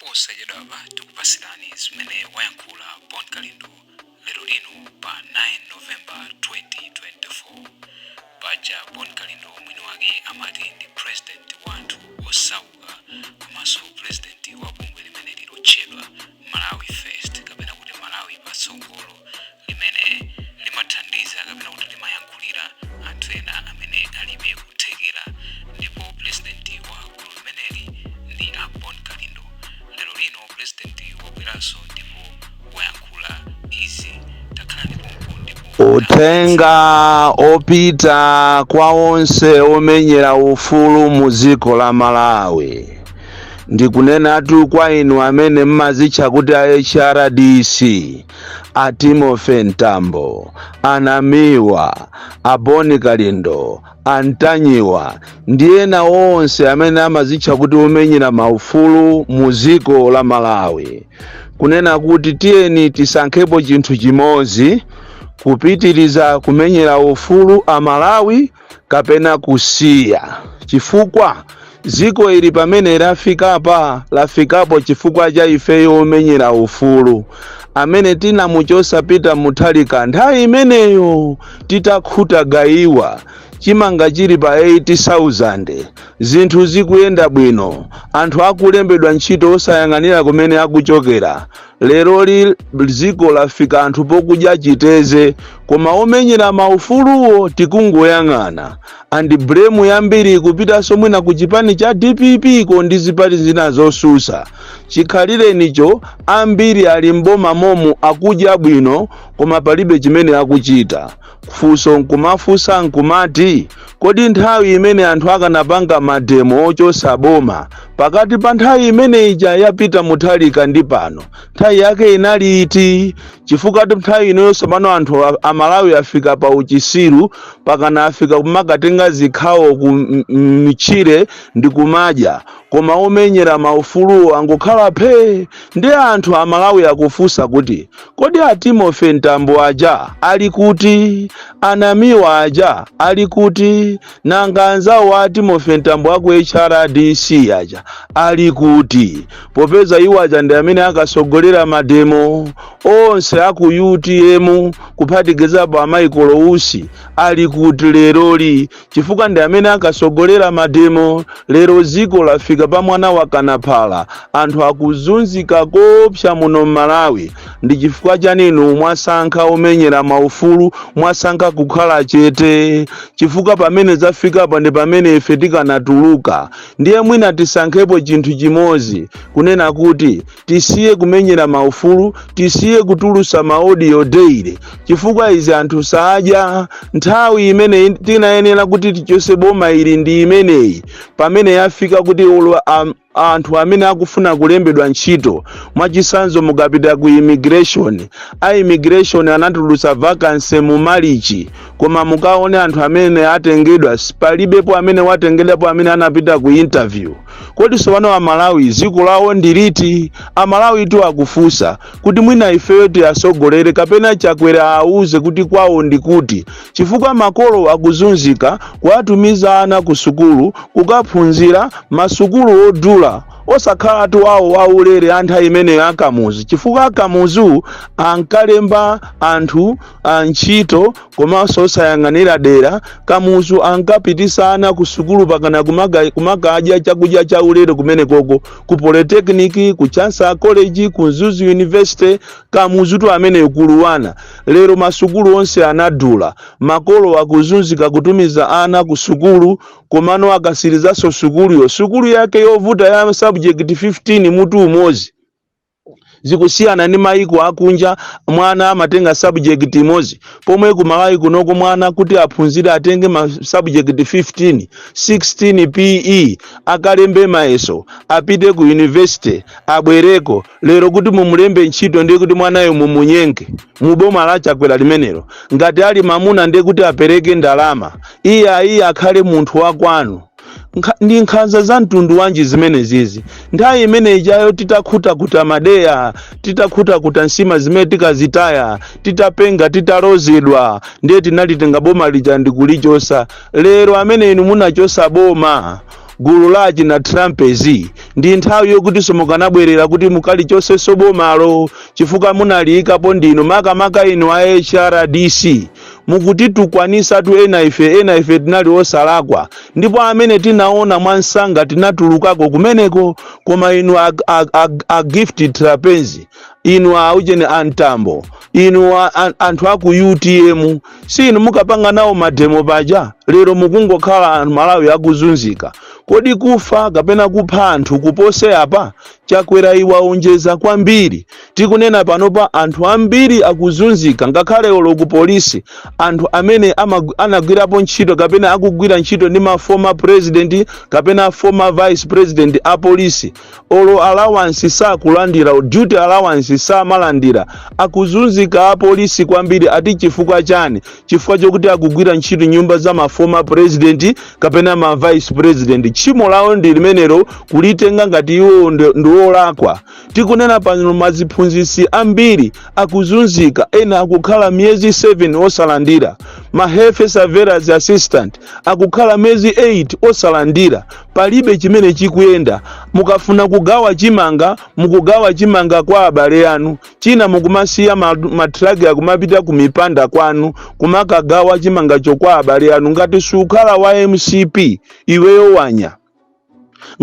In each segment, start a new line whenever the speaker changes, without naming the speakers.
Posachedwapa tikupasirani zimene wayankhula Bon Kalindo lero lino pa 9 November 2024. Paja Bon Kalindo mwini wake amati ndi president wa anthu osauka komanso president wa bungwe limene lilotchedwa Malawi First kapena kuti Malawi Patsogolo, limene limathandiza kapena kuti limayankhulira anthu ena amene alibe kuthekera, ndipo president wa gulu limeneli ndi a Bon Kalindo. Lero lino president wabweranso ndipo wayankhula izi. Takhalani pompo ndipo
Uthenga opita kwa onse omenyera ufulu mu dziko la Malawi. Ndikunenatu kwa inu amene mmazitcha kuti a HRDC, a Timothy Mtambo, anamiwa, a Boni Kalindo, antanyiwa ndi ena onse amene amazitcha kuti omenyera maufulu mu dziko la Malawi, kunena kuti tiyeni tisankhepo chinthu chimodzi: kupitiriza kumenyera ufulu a Malawi kapena kusiya, chifukwa dziko ili pamene lafikapa, lafikapo chifukwa cha ifeyo omenyera ufulu amene tinamuchosa Peter Mutharika nthawi imeneyo titakhuta gayiwa, chimanga chili pa 80,000, zinthu zikuyenda bwino, anthu akulembedwa ntchito osayang'anira kumene akuchokera. Leroli dziko lafika anthu pokudya chiteze, koma omenyera maufuluwo tikungoyang'ana, and blame yambiri ikupitanso mwina ku chipani cha DPP ko ndi zipani zina zosusa. Chikhalirenicho ambiri ali mboma momu, akudya bwino, koma palibe chimene akuchita. Funso nkumafunsa nkumati, kodi nthawi imene anthu akanapanga mademo ochosa boma pakati pa nthawi imene ija yapita Mutharika ndi pano, nthawi yake inali iti? Chifukwa nthawi inonso pano anthu Amalawi afika pa uchisiru, pakana afika kumakatenga zikhawo ku mitchire ndi kumadya, koma omenyera maufuluwo angokhala phee. Ndi anthu Amalawi akufunsa kuti, kodi a Timothy Mtambo aja ali kuti? Anamiwa aja ali kuti? Nanga anzawo a Timothy Mtambo aku HRDC aja ali kuti? Popeza iwo aja ndi amene akasogolera mademo onse aku UTM, kuphatikizapo a Michael Usi, ali kuti leroli? Chifukwa ndi amene akasogolera mademo. Lero ziko lafika pa mwana wa kanaphala, anthu akuzunzika kopsa muno m'Malawi. Ndi chifukwa chaninu mwasankha omenyera maufulu, mwasankha kukhala chete, chifukwa pamene zafikapo ndi pamene ife tikanatuluka. Ndiye mwina tisankhepo chinthu chimodzi, kunena kuti tisiye kumenyera maufulu, tisiye kutulusa ma audio daily, chifukwa izi anthu sadya. Nthawi imene tinayenera kuti tichose boma ili ndi imeneyi, pamene yafika kuti anthu amene akufuna kulembedwa ntchito, mwachisanzo mukapita ku immigration, a immigration anatulutsa vacancy mu Malichi, koma mukaone anthu amene atengedwa, palibepo amene watengedwapo amene anapita ku interview. Kodi sopano Amalawi dziko lawo ndiliti? Amalawi tu akufunsa kuti mwina ifeyo tiyasogolere kapena Chakwera auze kuti kwawo ndi kuti, chifukwa makolo akuzunzika kuwatumiza ana ku sukulu kukaphunzira, masukulu odula, osakhalatu awo aulere anthu imeneyo akamuzu, chifukwa akamuzu ankalemba anthu ntchito komanso osayang'anira dera. Kamuzu ankapitisa ana ku sukulu pakana kumakadya chakudya cha ulere kumene koko, ku Polytechnic, ku Chancellor College, ku Mzuzu University. Kamuzutu ameneyo kuluwana. Lero masukulu onse anadula, makolo akuzunzika kutumiza ana ku sukulu, komano akasirizanso sukuluyo, sukulu yake yovuta ya subject 15 mutu umodzi. Zikusiyana ndi maiko akunja, mwana amatenga subject imodzi, pomwe ku Malawi kunoko mwana kuti aphunzire atenge ma subject 15, 16, PE, akalembe mayeso, apite ku university, abwereko. Lero kuti mumulembe ntchito ndiye kuti mwanayo mumunyenge muboma la Chakwera limenelo. Ngati ali mamuna ndiye kuti apereke ndalama, iye ayi akhale munthu wakwanu. Ndi nkhanza za mtundu wanji zimene zizi? Nthawi imene ijayo titakhuta-kuta madeya, titakhuta-kuta nsima zimene tikazitaya, titapenga, titalozedwa, ndiye tinalitenga boma lija ndikulichosa. Lero amene inu munachosa boma, Gulu la achina Trumpezi, ndi nthawi yokutinso mukanabwerera kuti mukalichosenso bomalo, chifukwa munaliyikapo ndinu. Makamaka inu a HRDC, mukutitukwanisatu ena ife. Ena ife tinali osalakwa, ndipo amene tinaona mwansanga tinatulukako kumeneko. Koma inu a Gift Trapence, inu a ujeni, a Mtambo, inu anthu aku UTM, si inu mukapanga nawo mademo paja? Lero mukungokhala, anthu Malawi akuzunzika. Kodi kufa kapena kupha anthu kupose apa? Chakwera iwaonjeza kwambiri. Tikunena panopa, anthu ambiri akuzunzika. Ngakhale olo ku polisi, anthu amene anagwirapo ntchito kapena akugwira ntchito ndi ma former president kapena former vice president a polisi, olo allowance sakulandira, duty allowance samalandira. Akuzunzika apolisi kwambiri. Ati chifukwa chani? Chifukwa chokuti akugwira ntchito nyumba za ma former president kapena ma vice president. Tchimo lawo ndi limenelo, kulitenga ngati iwo ndi olakwa. Tikunena pano, maziphunzitsi ambiri akuzunzika. Ena akukhala miyezi 7 osalandira. Ma health surveillance assistant akukhala miyezi 8 osalandira. Palibe chimene chikuyenda. Mukafuna kugawa chimanga, mukugawa chimanga kwa abale anu. China mukumasiya matraki akumapita ku mipanda kwanu kumakagawa chimangacho kwa abale anu. Ngati sukhala wa MCP, iweyo wanya.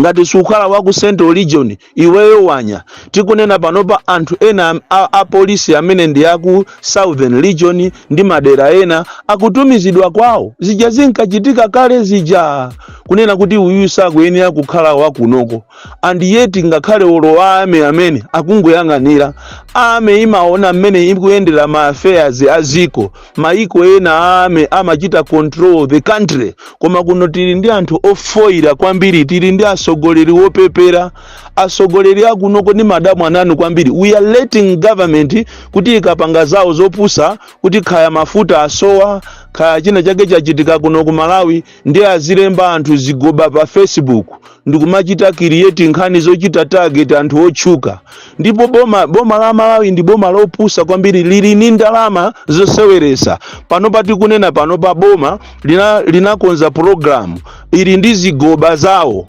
Ngati sukhala wa ku Central Region, iweyo wanya. Tikunena panopa, anthu ena apolisi amene ndi aku Southern Region ndi madera ena akutumizidwa kwawo. Zija zinkachitika kale zija, kunena kuti uyu sakuyenera kukhala wakunoko. And yet ngakhale olo army amene akungoyang'anira, army imaona mmene ikuyendera ma affairs a ziko. Maiko ena army amachita control the country, koma kuno tili ndi anthu ofoira kwambiri. Tili ndi atsogoleri wopepera. Atsogoleri akunoko ndi madamu ananu kwambiri. We are letting government kuti ikapanga zawo zopusa, kuti khaya mafuta asowa, khaya china chake chachitika kuno ku Malawi, ndi azilemba anthu zigoba pa Facebook ndikumachita create nkhani zochita target anthu otchuka. Ndipo boma la Malawi ndi boma lopusa kwambiri, lili ni ndalama zoseweresa. Panopa, tikunena panopa, boma linakonza program ili ndi zigoba zawo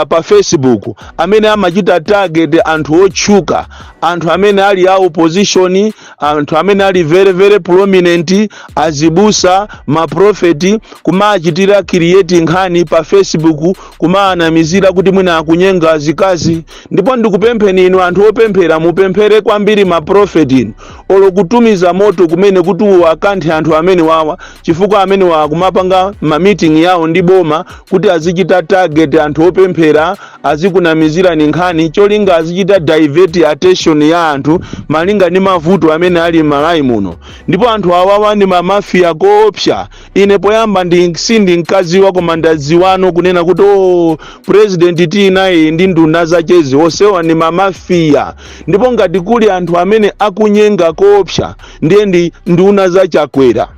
pa Facebook amene amachita target anthu otchuka, anthu amene ali a opposition, anthu amene ali very very prominent, azibusa, maprofeti, kumachitira create nkhani pa Facebook, kumaanamizira kuti mwina akunyenga azikazi. Ndipo ndikupempheni inu anthu opemphera, mupemphere kwambiri maprofeti inu, olo kutumiza moto kumene kuti uwakanthe anthu amene wawa, chifukwa amene wawa kumapanga ma meeting yawo ndi boma kuti azichita target anthu opemphera, azikunamizirani nkhani, cholinga azichita divert attention ya anthu malinga ndi mavuto amene ali m'Malawi muno. Ndipo anthu awawa ndi ma mafia koopsa. Ine poyamba ndi sindinkaziwa, koma ndadziwano kunena kuti, oh, president tinayi ndi nduna zachezi onsewa ndi ma mafia. Ndipo ngati kuli anthu amene akunyenga koopsa, ndiye ndi nduna zachakwera.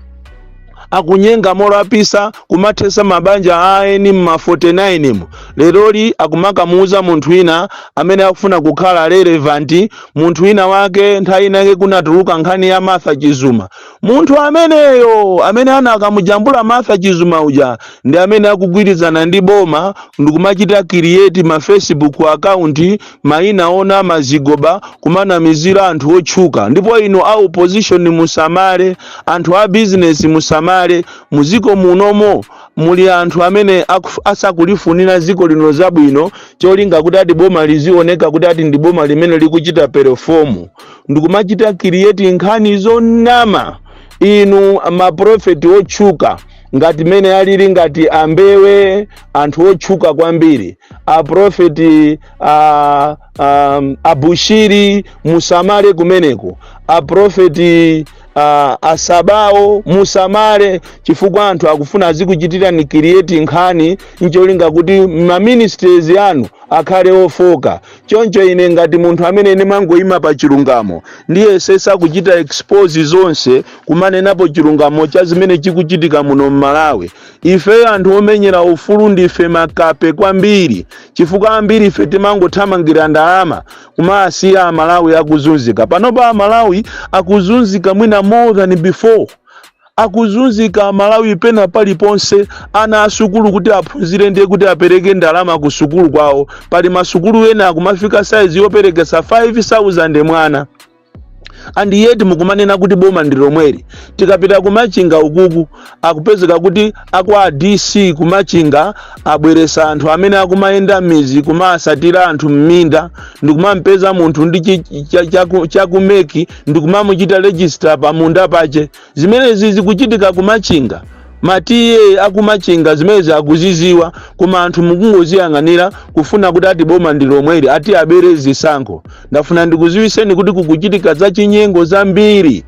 Akunyenga molapisa, kumathesa mabanja a eni mma 49 mu. Leroli akumakamuuza munthu wina amene akufuna kukhala relevant, munthu wina wake. Nthawi inake kunatuluka nkhani ya Martha Chizuma. Munthu ameneyo amene anakamujambula Martha Chizuma uja ndi amene akugwirizana ndi boma ndikumachita create ma Facebook account, mayina ona mazigoba, kumanamizira anthu otchuka. Ndipo inu a opposition musamale, anthu a business musamale. Muziko munomo muli anthu amene asakulifunira dziko lino zabwino, cholinga kuti ati boma lizioneka kuti ati ndi boma limene likuchita perform, ndikumachita create nkhani zonama. Inu maprofeti otchuka ngati mene alili ngati Ambewe, anthu otchuka kwambiri, aprofeti Abushiri, musamale kumeneko. Aprofeti Asabawo, musamale, chifukwa anthu akufuna azikuchitirani create nkhani ncholinga kuti ma ministries anu akhale ofoka. Choncho ine ngati munthu amene ndimangoyima pa chilungamo, ndiyesesa kuchita expose zonse, kumanenapo chilungamo cha zimene chikuchitika muno m'Malawi. Ife anthu omenyera ufulu ndife makape kwambiri, chifukwa ambiri ife timangothamangira ndalama, kumasiya Amalawi akuzunzika. Panopa Amalawi akuzunzika mwina more than before. Akuzunzika Malawi pena paliponse. Ana asukulu kuti aphunzire, ndiye kuti apereke ndalama ku sukulu kwawo. Pali masukulu ena akumafika saizi yoperekesa 5000 mwana, and yet mukumanena kuti boma ndi lomweli. Tikapita kumachinga ukuku, akupezeka kuti akwa DC kumachinga abweresa anthu amene akumayenda mizi kumasatira anthu m'minda, ndikumampeza munthu ndi chaku MEC ndikumamuchita register pamunda pache. Zimenezi zikuchitika kumachinga. Matiye akumachinga zimenezi akuziziwa, koma anthu mukungoziyang'anira kufuna kuti ati boma ndi lomweli, ati abere zisankho. Ndafuna ndikuziwiseni kuti kukuchitika zachinyengo zambiri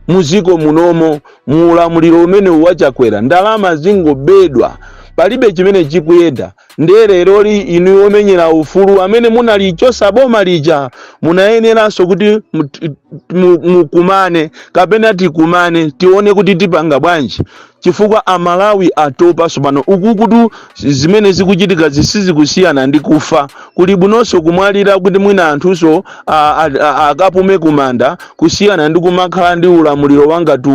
muziko munomo muulamuliro umene wachakwera. Ndalama zingobedwa, palibe chimene chikuyenda. Ndiye leroli inu omenyera ufulu amene munalichosa boma lija, munayeneranso kuti mukumane kapena tikumane, tione kuti tipanga bwanji, chifukwa Amalawi atopa pano. Ukukutu zimene zikuchitika zisizikusiyana ndi kufa. Kuli bwinonso kumwalira kuti mwina anthunso akapume kumanda, kusiyana ndi kumakhala ndi ulamuliro wangati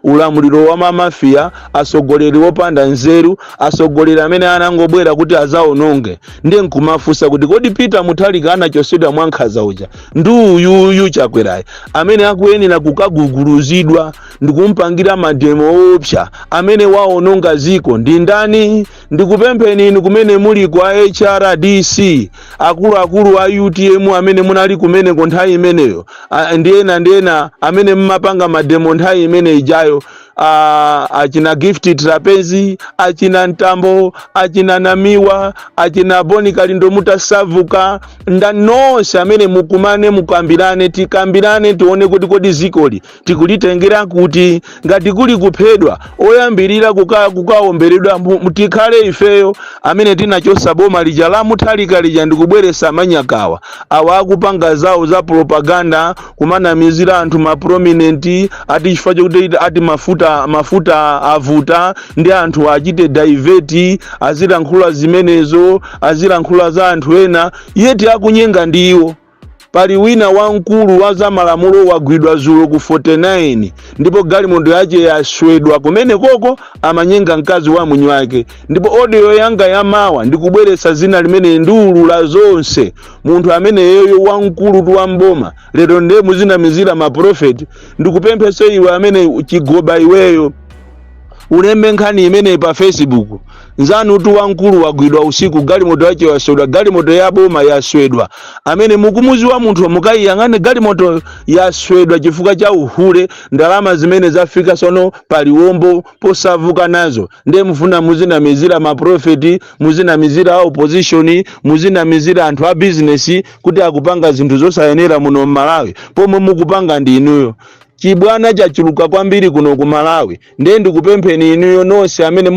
ulamuliro wa mamafiya, atsogoleri wopanda nzeru, atsogoleri amene anangobwera kuti azaononge. Ndiye nkumafunsa kuti kodi Peter Mutharika anachosedwa mwankhanza uja ndi uyuyu Chakwerayi amene akuyenera kukaguguluzidwa ndikumpangira mademo owopsa, amene waononga ziko ndi ndani? Ndikupempheni inu kumene muli kwa HRDC, akuluakulu a UTM amene munali kumeneko nthawi imeneyo, ndi ena amene mmapanga mademo nthawi imene ijayo, achina Gift Trapence, achina Ntambo, achina Namiwa, achina Boni Kalindo, mutasavuka nda nonse amene mukumane, mukambirane, tikambirane, tione kuti kodi zikoli tikulitengera kuti. Ngati kuli kuphedwa, oyambirira kukaomberedwa tikhale ifeyo amene tinachosa boma lija la Mutharika lija ndikubweresa manyakawa awa akupanga zawo za propaganda, kumanamizira anthu ma prominent, ati chifukwa chokuti ati mafuta avuta ndi anthu achite divert, azilankhula zimenezo, azilankhula za anthu ena, yeti akunyenga ndi iwo. Pali wina wamkulu wa za malamulo wagwidwa zulo ku 49, ndipo galimoto yace yaswedwa kumene koko amanyenga mkazi wa mwini wake. Ndipo audio yanga yamawa ndikubweretsa zina limene ndiulula zonse. Munthu ameneyoyo wamkulu tu wamboma lero ndiye muzinamizira maprofeti. Ndikupempheso iwe amene chigoba iweyo ulembe nkhani imeneyi pa Facebook: nzanu tu wamkulu wagwidwa usiku, galimoto yace yaswedwa, galimoto ya boma yaswedwa. Amene mukumuziwa munthu, mukayiyang'ane galimoto yaswedwa chifukwa cha uhule. Ndalama zimene zafika sono paliwombo posavuka nazo, ndiye mufuna muzinamizira maprofeti, muzinamizira a opposition, muzinamizira anthu a bizinesi kuti akupanga zinthu zosayenera muno m'Malawi, pomwe mukupanga ndi inuyo. Chibwana chachuluka kwambiri kuno ku Malawi. Ndiye ndikupempheni inuyo nonse amene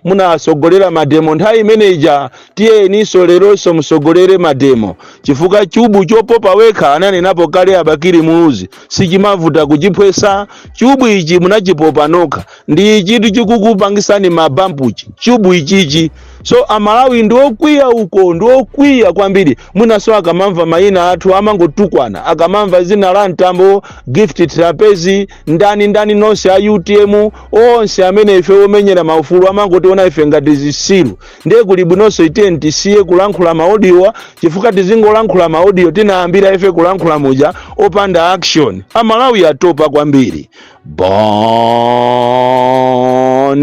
munasogolera mademo nthawi imene ija, tiyeninso leronso musogolere mademo, chifukwa chubu chopopa wekha, ananenapo kale a Bakili Muluzi, sichimavuta kuchiphwesa. Chubu ichi munachipopa nokha, ndi chitu chikukupangisani mabampuchi chubu ichichi. So Amalawi ndi okwiya uko, ndi okwiya kwambiri. Mwinaso akamamva mayina athu amangotukwana, akamamva zina la Mtambo, Gift Trapence, ndani ndani, nonse a UTM, onse amene ife omenyera maufulu, amangotiona ife ngati zisilu. Ndiye kuli bwinonso itiye tisiye kulankhula ma audiowa, chifukwa tizingolankhula ma audio tinayambira ife kulankhula muja opanda action. Amalawi atopa kwambiri. Bon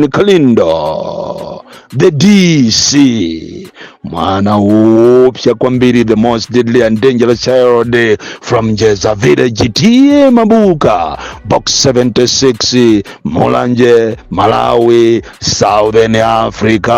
Kalindo, the DC, mwana wopsa kwambiri, the most deadly and dangerous child from Jeza Village, T/A Mabuka, Box 76, Mulanje, Malawi, Southern Africa.